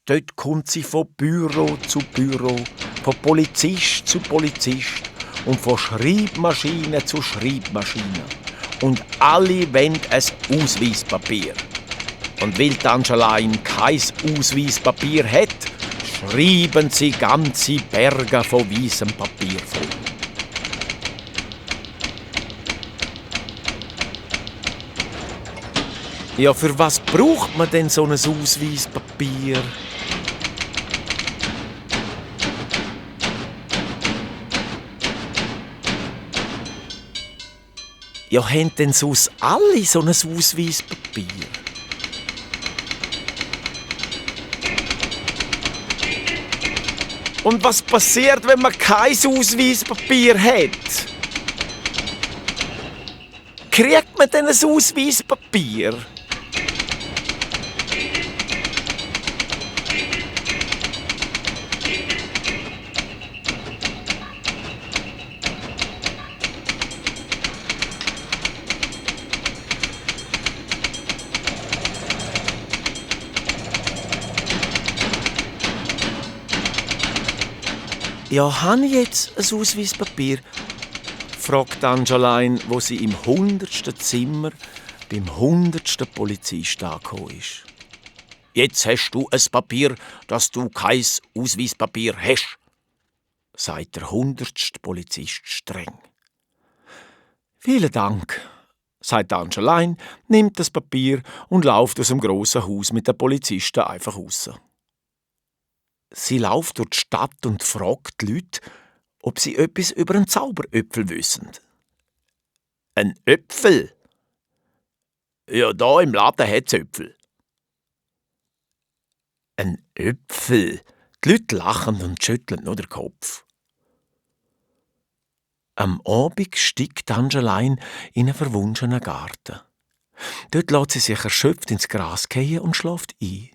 Dort kommt sie von Büro zu Büro, von Polizist zu Polizist und von Schreibmaschine zu Schreibmaschine. Und alle wollen ein Ausweispapier. Und weil die Angelein kein Ausweispapier hat, schreiben sie ganze Berge von weissem Papier voll. Ja, für was braucht man denn so ein Ausweispapier? Ja, haben denn sonst alle so ein Ausweispapier? Und was passiert, wenn man kein Ausweispapier hat? Kriegt man denn ein Ausweispapier? Ja, habe ich jetzt ein Ausweispapier? Fragt Angelein, wo sie im 100. Zimmer beim 100. Polizist angekommen ist. Jetzt hast du ein Papier, dass du kein Ausweispapier hast, sagt der 100. Polizist streng. Vielen Dank, sagt Angelein, nimmt das Papier und läuft aus dem grossen Haus mit den Polizisten einfach raus. Sie läuft durch die Stadt und fragt die Leute, ob sie etwas über einen Zauberöpfel wissen. Ein Öpfel? Ja, da im Laden hat's Öpfel. Ein Öpfel? Die Leute lachen und schütteln nur den Kopf. Am Abend steigt Angelein in einen verwunschenen Garten. Dort lässt sie sich erschöpft ins Gras fallen und schläft ein.